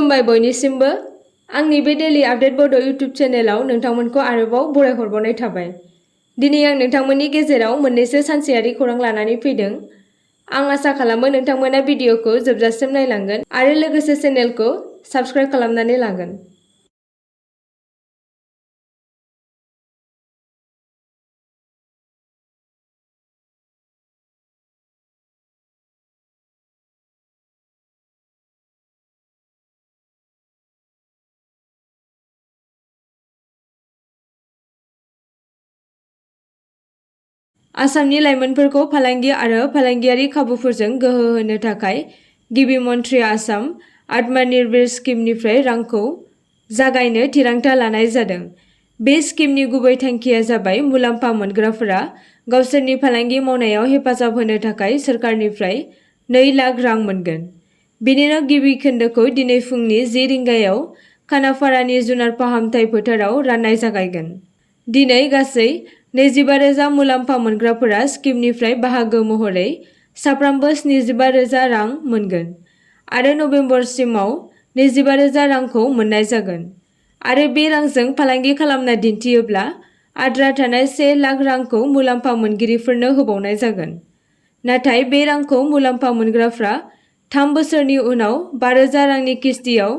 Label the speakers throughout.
Speaker 1: खुलुमबाय बयनिसिमबो आंनि बे डेली आपडेट बड' इउट्युब चेनेलाव नोंथांमोनखौ आरोबाव बरायहरबावनाय थाबाय। दिनै आं नोंथांमोननि गेजेराव मोननैसो सानसेयारि खौरां लानानै फैदों। आं आसा खालामो नोंथांमोना भिडिअखौ जोबजासिम नायलांगोन आरो लोगोसे चेनेलखौ साबस्क्राइब खालामनानै लागोन। आसामनि लाइमोनफोरखौ फालांगि आरो फालांगियारि खाबुफोरजों गोहो होनो थाखाय गिबि मन्थ्रिया आसाम आत्मनिर्भर स्किमनिफ्राय रांखौ जागायनो थिरांथा लानाय जादों। बे स्किमनि गुबै थांखिया जाबाय मुलाम्फा मोनग्राफोरा गावसोरनि फालांगि मावनायाव हेफाजाब होनो थाखाय सोरखारनिफ्राय 2 लाख रां मोनगोन। बिनिनो गिबि खोन्दोखौ दिनै फुंनि 10 रिंगायाव खानाफारानि जुनार फाहामथाय फोथाराव राननाय जागायगोन। दिनै गासै 25,000 मुलाम्फा मोनग्राफोरा स्किमनिफ्राय बाहागो महरै साफ्रोमबो 75,000 रां मोनगोन आरो नबेम्बरसिमाव 25,000 रांखौ मोन्नाय जागोन आरो बे रांजों फालांगि खालामना दिन्थियोब्ला आद्रा थानाय 1 लाख रांखौ मुलाम्फा मोनगिरिफोरनो होबावनाय जागोन। नाथाय बे रांखौ मुलाम्फा मोनग्राफ्रा 3 बोसोरनि उनाव 5,000 रांनि किस्तियाव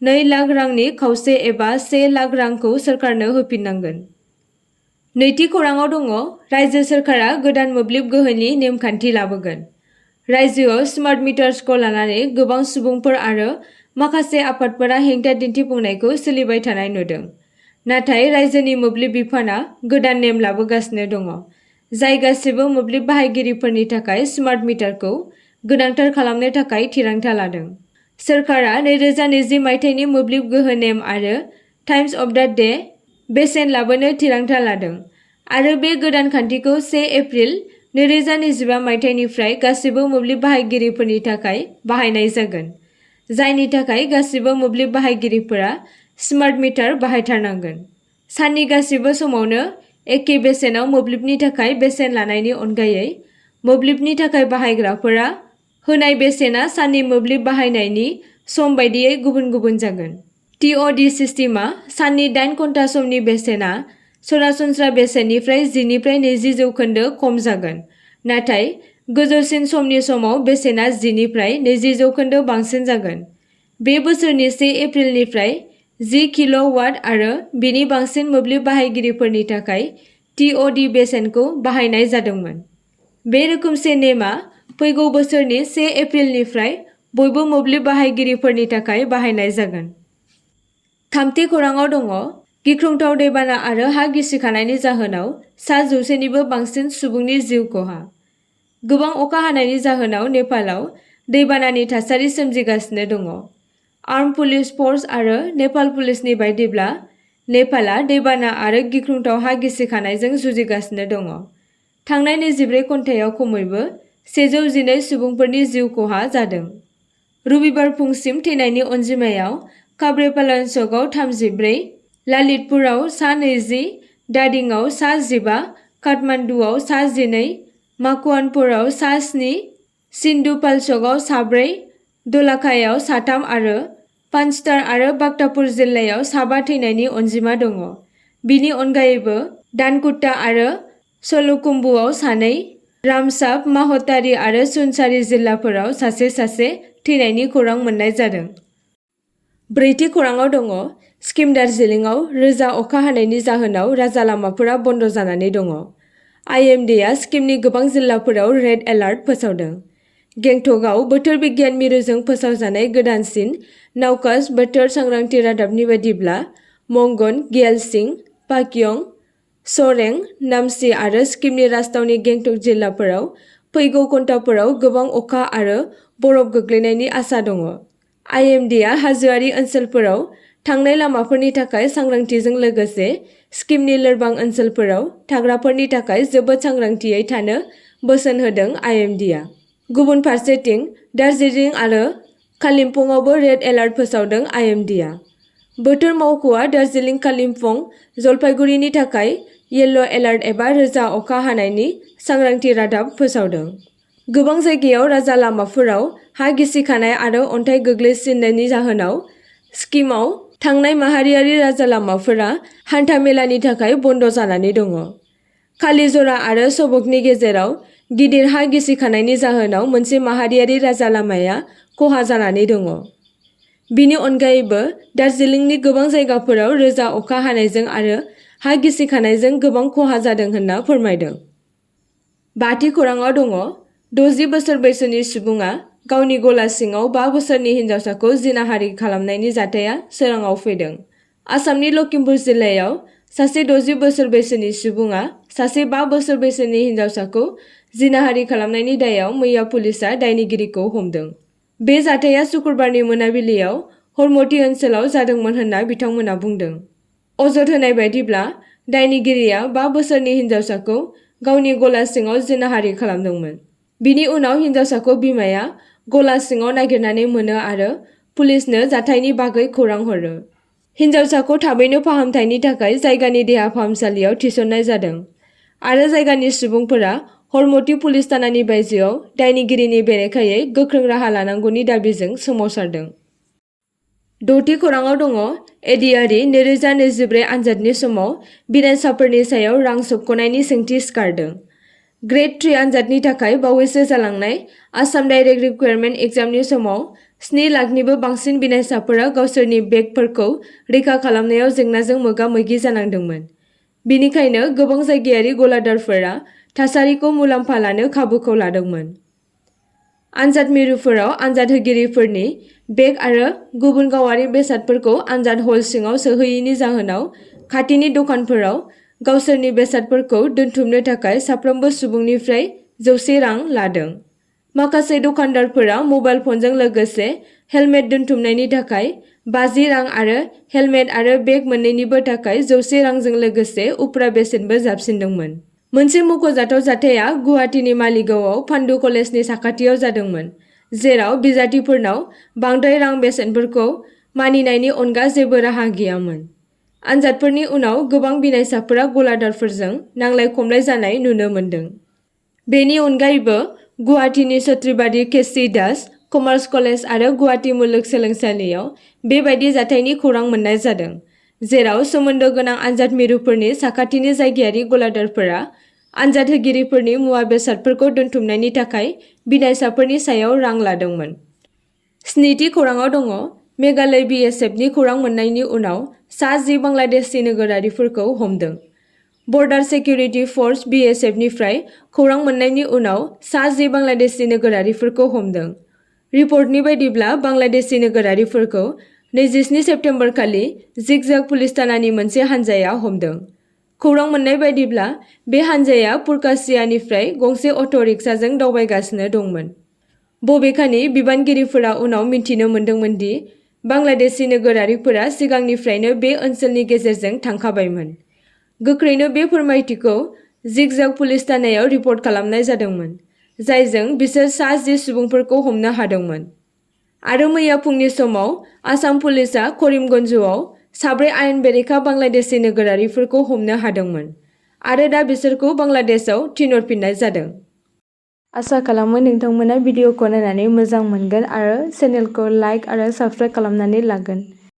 Speaker 1: 2 लाख रांनि खावसे एबा 1 लाख रांखौ सोरखारनो होफिननांगोन। नैथि खौराङाव दङ रायजो सोरखारा गोदान मोब्लिब गोहोनि नेमखान्थि लाबोगोन। रायजोआव स्मार्ट मिटार्सखौ लानानै गोबां सुबुंफोर आरो माखासे आफादफोरा हेंथा दिन्थिफुंनायखौ सोलिबाय थानाय नुदों। नाथाय रायजोनि मोब्लिब बिफाना गोदान नेम लाबोगासिनो दङ, जाय गासिबो मोब्लिब बाहायगिरिफोरनि थाखाय स्मार्ट मिटारखौ गोनांथार खालामनो थाखाय थिरांथा लादों। सोरखारा 2020 मायथाइनि मोब्लिब गोहो नेम आरो टाइम्स अफ द डे बेसेन लाबोनो थिरांथा लादों आरो बे गोदान खान्थिखौ 1 एप्रिल 2025 मायथाइनिफ्राय गासिबो मोब्लिब बाहायगिरिफोरनि थाखाय बाहायनाय जागोन, जायनि थाखाय गासिबो मोब्लिब बाहायगिरिफोरा स्मार्ट मिटार बाहायथारनांगोन। साननि गासिबो समावनो एखे बेसेनाव मोब्लिबनि थाखाय बेसेन लानायनि अनगायै मोब्लिबनि थाखाय बाहायग्राफोरा होनाय बेसेना साननि मोब्लिब बाहायनायनि सम बायदियै गुबुन गुबुन जागोन। टिअडि सिस्टेमा साननि 8 घन्टा समनि बेसेना सरासनस्रा बेसेननिफ्राय 10-20% खम जागोन, नाथाय गोजौसिन समनि समाव बेसेना 10-20% बांसिन जागोन। बे बोसोरनि 1 एप्रिलनिफ्राय 10 किल'वाट आरो बेनि बांसिन मोब्लिब बाहायगिरिफोरनि थाखाय टिअडि बेसेनखौ बाहायनाय जादोंमोन। बे रोखोमसे नेमआ फैगौ बोसोरनि 1 एप्रिलनिफ्राय बयबो मोब्लिब बाहायगिरिफोरनि थाखाय बाहायनाय जागोन। थामथि खौराङाव दङ गिख्रंथाव दैबाना आरो हा गिसिखानायनि जाहोनाव 100निबो बांसिन सुबुंनि जिउ खहा। गोबां अखा हानायनि जाहोनाव नेपालाव दैबानानि थासारि सोमजिगासिनो दङ। आर्म पुलिस फर्स आरो नेपाल पुलिसनि बायदिब्ला नेपाला दैबाना आरो गिख्रंथाव हा गिसिखानायजों जुजिगासिनो दङ। थांनाय 24 घन्टायाव खमैबो 112 सुबुंफोरनि जिउ खहा जादों। रबिबार फुंसिम थैनायनि अनजिमायाव काभ्रेपालान्चकआव 34, ललितपुराव 20, दार्जिलिंआव 15, काठमान्डुआव 12, माकुवानपुराव 7, सिन्धुपाल्चकआव 4, धलाकायाव 3 आरो पान्चतार आरो बाक्तापुर जिल्लायाव 5 थैनायनि अनजिमा दङ। बिनि अनगायैबो दानकुट्टा आरो सलुखुम्बुआव 2, रामसाब, माहतारी आरो सुनसारी जिल्लाफोराव सासे थैनायनि खौरां मोन्नाय जादों। ब्रैथि खौराङाव दङ सिक्किम दार्जिलिंआव रोजा अखा हानायनि जाहोनाव राजा लामाफोरा बन्द जानानै दङ। आइएमडिआ सिक्किमनि गोबां जिल्लाफोराव रेड एलार्ट फोसावदों। गेंटकआव बोथोर बिगियान मिरुजों फोसावजानाय गोदानसिन नावकास्ट बोथोर सांग्रांथि रादाबनि बायदिब्ला मंगन, ग्यालसिं, पाक्यं, सोरें, नामची आरो सिक्किमनि राजथावनि गेंटक जिल्लाफोराव फैगौ घन्टाफोराव गोबां अखा आरो बरफ गोग्लैनायनि आसा दङ। आइएमडिआ हाजोआरि ओनसोलफोराव थांनाय लामाफोरनि थाखाय सांग्रांथिजों लोगोसे सिक्किमनि लोरबां ओनसोलफोराव थाग्राफोरनि थाखाय जोबोद सांग्रांथियै थानो बोसोन होदों। आइएमडिआ गुबुन फारसेथिं दार्जिलिं आरो कालिम्पंआवबो रेड एलार्ट फोसावदों। आइएमडिआ बोथोर मावख'आ दार्जिलिं, कालिम्पं, जलपाइगुड़ीनि थाखाय येल्ल' एलार्ट एबा रोजा अखा हानायनि सांग्रांथि रादाब फोसावदों। गोबां जायगायाव राजा लामाफोराव हा गिसिखानाय आरो अन्थाइ गोग्लैसिननायनि जाहोनाव सिक्किमाव थांनाय माहारियारि राजा लामाफोरा हान्था मेलानि थाखाय बन्द जानानै दङ। कालिजरा आरो सबकनि गेजेराव गिदिर हा गिसिखानायनि जाहोनाव मोनसे माहारियारि राजा लामाया खहा जानानै दङ। बिनि अनगायैबो दार्जिलिंनि गोबां जायगाफोराव रोजा अखा हानायजों आरो हा गिसिखानायजों गोबां खहा जादों होनना फोरमायदों। बाथि खौराङाव दङ 60 बोसोर बैसोनि सुबुङा गावनि गला सिङाव 5 बोसोरनि हिन्जावसाखौ जिनाहारि खालामनायनि जाथाया सोराङाव फैदों। आसामनि लखिमपुर जिल्लायाव सासे 60 बोसोर बैसोनि सुबुङा सासे 5 बोसोर बैसोनि हिन्जावसाखौ जिनाहारि खालामनायनि दायाव मैया पुलिसआ दायनिगिरिखौ हमदों। बे जाथाया शुक्रबारनि मोनाबिलियाव हरमति ओनसोलाव जादोंमोन होनना बिथांमोना बुंदों। अजद होनाय बायदिब्ला दायनिगिरिया 5 बोसोरनि हिन्जावसाखौ गावनि गला सिङाव जिनाहारि खालामदोंमोन। बिनि उनाव हिन्जावसाखौ बिमाया गला सिङाव नागिरनानै मोनो आरो पुलिसनो जाथायनि बागै खौरां हरो। हिन्जावसाखौ थाबैनो फाहामथायनि थाखाय जायगानि देहा फाहामसालियाव थिसननाय जादों आरो जायगानि सुबुंफोरा हरमति पुलिस थानानि बायजोआव दायनिगिरिनि बेरेखायै गोख्रों राहा लानांगौनि दाबिजों सोमावसारदों। द'थि खौराङाव दङ एडिआरइ 2024 आनजादनि समाव बिनायसाफोरनि सायाव रां सोबख'नायनि सोंथि सिखारदों। ग्रेड 3 आनजादनि थाखाय बावैसो जालांनाय आसाम डाइरेक्ट रिक्वायरमेन्ट एग्जामनि समाव 7 लाखनिबो बांसिन बिनायसाफोरा गावसोरनि बेगफोरखौ रैखा खालामनायाव जेंनाजों मोगा-मोगि जानांदोंमोन। बिनिखायनो गोबां जायगायारि गलादारफोरा थासारिखौ मुलाम्फा लानो खाबुखौ लादोंमोन। आनजाद मिरुफोराव आनजाद होगिरिफोरनि बेग आरो गुबुन गावारि बेसादफोरखौ आनजाद हल सिङाव सोहैयैनि जाहोनाव खाथिनि दखानफोराव गावसोरनि बेसादफोरखौ दोनथुमनो थाखाय साफ्रोमबो सुबुंनिफ्राय 100 रां लादों। माखासे दखानदारफोरा मबाइल फनजों लोगोसे हेलमेट दोनथुमनायनि थाखाय 50 रां आरो हेलमेट आरो बेग मोन्नैनिबो थाखाय 100 रांजों लोगोसे उफ्रा बेसेनबो जाबसिनदोंमोन। मोनसे मख'जाथाव जाथाया गुवाहाटीनि मालिगावआव पान्डु कलेजनि साखाथियाव जादोंमोन, जेराव बिजाथिफोरनाव बांद्राय रां बेसेनफोरखौ मानिनायनि अनगा जेबो राहा गैयामोन। आनजादफोरनि उनाव गोबां बिनायसाफोरा गलादारफोरजों नांलाय-खमलाय जानाय नुनो मोन्दों। बेनि अनगायैबो गुवाहाटीनि छत्रीबाड़ी केसि दास कमार्स कलेज आरो गुवाहाटी मुलुगसोलोंसालियाव बेबायदि जाथायनि खौरां मोन्नाय जादों, जेराव सोमोन्दो गोनां आनजाद मिरुफोरनि साखाथिनि जायगायारि गलादारफोरा आनजाद होगिरिफोरनि मुवा बेसादफोरखौ दोनथुमनायनि थाखाय बिनायसाफोरनि सायाव रां लादोंमोन। 7थि खौराङाव दङ मेघालय बिएसएफनि खौरां मोन्नायनि उनाव सा 10 बांलादेशी नोगोरारिफोरखौ हमदों। बर्डार सिकिउरिटि फर्स बिएसएफनिफ्राय खौरां मोन्नायनि उनाव सा 10 बांलादेशी नोगोरारिफोरखौ हमदों। रिपर्टनि बायदिब्ला बांलादेशी नोगोरारिफोरखौ 27 सेप्तेम्बर खालि जिगजाग पुलिस थानानि मोनसे हानजाया हमदों। खौरां मोन्नाय बायदिब्ला बे हानजाया पुरकासियानिफ्राय गंसे अट' रिक्साजों दावबायगासिनो दंमोन। बबेखानि बिबानगिरिफोरा उनाव मिन्थिनो मोन्दोंमोन दि बांलादेशी नोगोरारिफोरा सिगांनिफ्रायनो बे ओनसोलनि गेजेरजों थांखाबायमोन। गोख्रैनो बे फोरमायथिखौ जिगजाग पुलिस थानायाव रिपर्ट खालामनाय जादोंमोन, जायजों बिसोर सा 10 सुबुंफोरखौ हमनो हादोंमोन। आरो मैया फुंनि समाव आसाम पुलिसआ करिमगन्जआव 4 आयेन बेरेखा बांलादेशी नोगोरारिफोरखौ हमनो हादोंमोन आरो दा बिसोरखौ बांलादेशआव थिनहरफिननाय जादों। आसा खालामो नोंथांमोना भिडिअखौ नायनानै मोजां मोनगोन आरो चेनेलखौ लाइक आरो साबस्क्राइब खालामनानै लागोन।